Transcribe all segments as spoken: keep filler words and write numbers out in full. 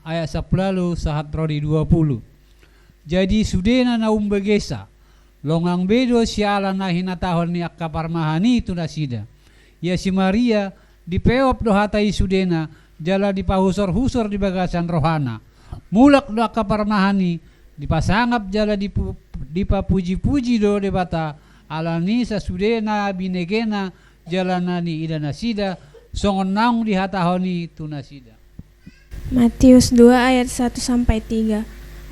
ayat sampulu ualu sahat ro di dua pulu. Jadi sudena na umbegesa, longang be do siala na hinatahon ni angka parmahan i tu nasida. Ia si Maria, dipeop do hata i sudena, jala dipahusorhusor di bagasan rohana. Mulak do angka parmahan i, dipasangap jala dipu-, dipapujipuji do Debata, ala ni sasude na binegena jala na niida nasida, songon naung dihatahon i tu nasida. Matius dua ayat satu sampai tiga.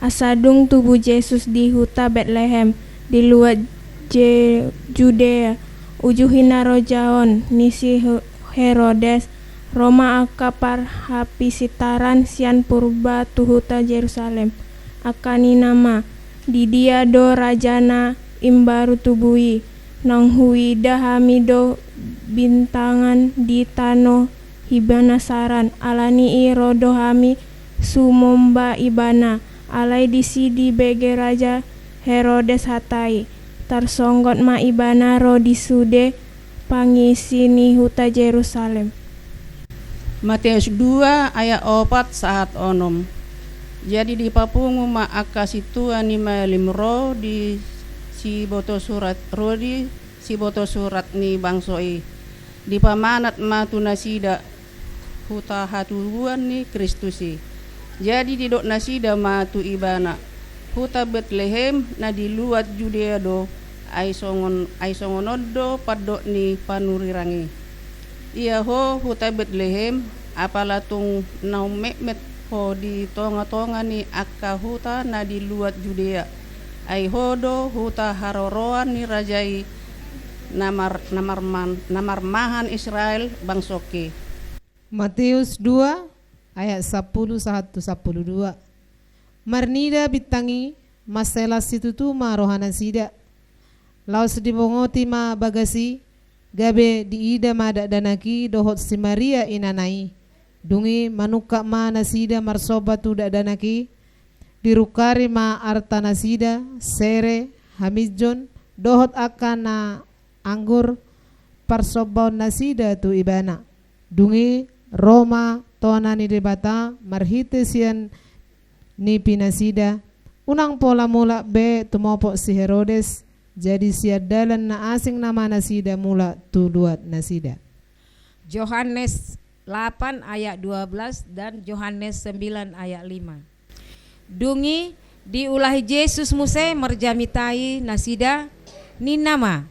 Asa dung tubu Jesus di huta Betlehem, di luat Je-, Judea, uju hinarajaon ni si He-, Herodes, ro ma angka parhapisintaran sian purba tu huta Jerusalem. Angka ninna ma, di dia do rajana imbaru tubu i, naung huida hami do bintangan di tano hibanasaran, ala ni i ro do hami sumomba ibana. Alai disi dibege raja Herodes hata i, tarsonggot ma ibana ro di sude pangisi ni huta Jerusalem. Matius dua ayat opat sahat onom. Jadi dipapungu ma angka sintua ni malim ro di siboto surat, ro di siboto surat ni bangso i. Dipamanat ma tu nasida huta hatubuan ni Kristus i. Jadi didok nasida ma tu ibana, huta Betlehem na di luat Judea do, ai songon, ai songon on do pandok ni panurirang i. Ia ho huta Betlehem, apala tung naung metmet ho di tongatonga ni angka huta na di luat Judea, ai ho do huta haroroan ni raja i, na mar-, na marman-, na marmahan Israel bangsongki. Matius dua ayat sampulu sahat tu sampulu dua. Marnida bintang i, mansai las situtu ma rohanasida. Laos dibongoti ma bagas i, gabe diida ma dakdanak i dohot si Maria inana i. Dung i manungkap ma nasida marsomba tu dakdanak i, dirungkari ma artanasida, sere, haminjon, dohot angka na anggur, parsombaonnasida tu ibana. Dung i ro ma tona ni Debata marhite sian nipinasida, unang pola mulak be tumopot si Herodes, jadi sian dalan na asing nama nasida mulak tu luatnasida. Johannes lapan ayat dua belas dan Johannes sembilan ayat lima. Dung i diulahi Jesus muse marjamita i nasida, ninna ma,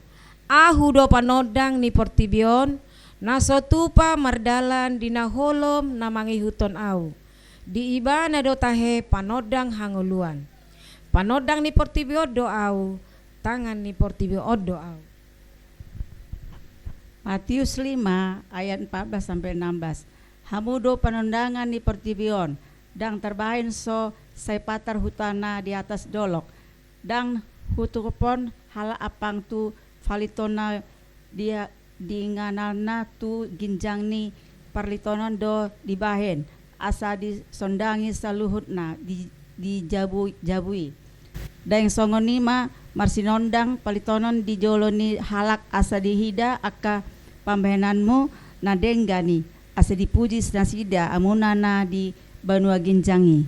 Ahu do panondang ni portibi on, na so tupa mardalan di na holom na mangihuthon Ahu. Di Ibana do tahe panondang hangoluan. Panondang ni portibi on do Ahu, tangan ni portibi on do Ahu. Matius lima ayat empat belas sampai enam belas. Hamu do panondangan ni portibi on, ndang tarbahen so sai patar huta na di atas dolok, ndang hutuphon halak ampang tu palitonna di, di ingananna tu ginjang ni parlitonon do dibahen, asa disondangi saluhutna di, di jabu, jabu i. Daeng songon i ma marsinondang palitonon di jolo ni halak asa diida angka pambahenanmu na denggan i, asa dipuji nasida hamuna na di banua ginjang i.